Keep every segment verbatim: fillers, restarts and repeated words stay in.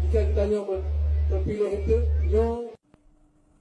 Geutanyoe meuteupileh eunteuk nyoe.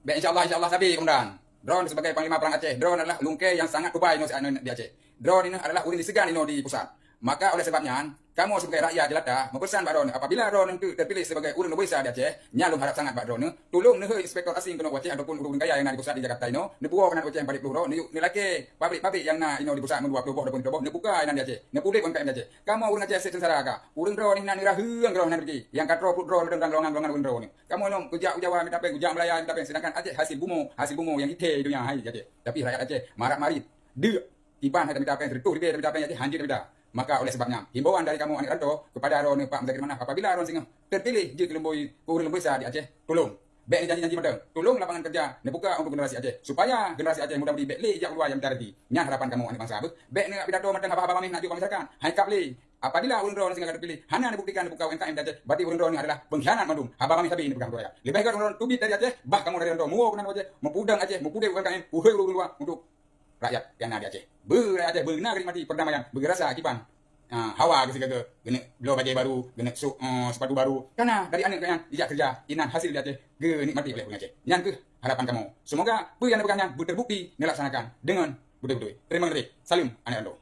Bèk, insya Allah, insya Allah sabe, Komandan. Droeneuh sebagai Panglima Perang Aceh, droeneuh adalah lungkée nyang sangat kubai inoe di Aceh. Droeneuh adalah ureuëng diseugan inoe di pusat. Maka oleh sebab nyan, kamoe sebagai rakyat jelata meupeusan bak droeneuh, apabila droeneuh teupileh sebagai ureuëng leubeh sa di Aceh, nyan lôn harap sangat bak droeneuh, tulông neuhôi inspektor asing keunoe u Aceh ataupun ureuëng-ureuëng kaya nyang na di pusat di Jakarta inoe, neupuwoe keunan u Aceh empat puluh droe, neuyue neulakée pabrik-pabrik nyang na inoe di pusat meudua puluh boh ataupun tiga boh, neubuka inan di Aceh, neupuléh U M K M di Aceh. Kamoe ureuëng Aceh seuseungsara ka. Ureuëng droeneuh na neuraheueng droeneuh na pike. Nyang ka troh peuet droe ladôm golongan-golongan ureuëng droeneuh. Kamoe nyoe kujak u Jawa mita péng, kujak Malaya mita péng, sedangkan Aceh hasil bumoe, hasil bumoe nyang jithèe donya hai Aceh. Tapi rakyat Aceh marat-marit. Deuk, kiban hai tamita péng, sireutoh ribèe tamita péng Aceh hanjeuet tamita. Maka oleh sebab nyan, himbauan dari kamoe aneuk rantô kepada droeneuh Pak Muzakir Manaf, apabila droeneuh singoh teupileh jeuet keu leubeh, keu ureuëng leubeh sa di Aceh, tulông. Bèk neujanji-janji mantong. Tulông lapangan kerja neubuka untuk generasi Aceh, supaya generasi Aceh muda-mudi bèk lé jak u luwa jak mita rezeki. Nyan harapan kamoe aneuk bansa beuh. Bèk neupidato mantong haba-haba maméh nak jok bak masyarakat. Hai kap lé. Apabila ureuëng droeneuh singoh teupileh hana neubuktikan neubukka U M K M di Aceh, berarti ureuëng droeneuh adalah pengkhianat mandum. Haba maméh sabe neupeugah keu rakyat. Leubeh gèt ureuëng droeneuh teubiet dari Aceh, bah kamoe dari rantô muwoe keunan u Aceh, meupudang Aceh, meupudang U M K M, untuk rakyat nyang na di Aceh. Beu rakyat Aceh, beu na keunikmati perdamaian, beu geurasa kiban, ah, hawa geusigoe, geuneuk bloe bajèe baru, geuneuk sôk, eh, sipatu baru. Kana dari aneuk geuh nyan jijak keureuja, inan hasil di Aceh geunikmati oleh ureuëng Aceh. Nyan kheueh harapan kamoe. Semoga peue nyang neupeugah nyan beuteubukti neulaksanakan deungon beutôi-beutôi. Teurimong gaséh. Saleuem, aneuk rantô.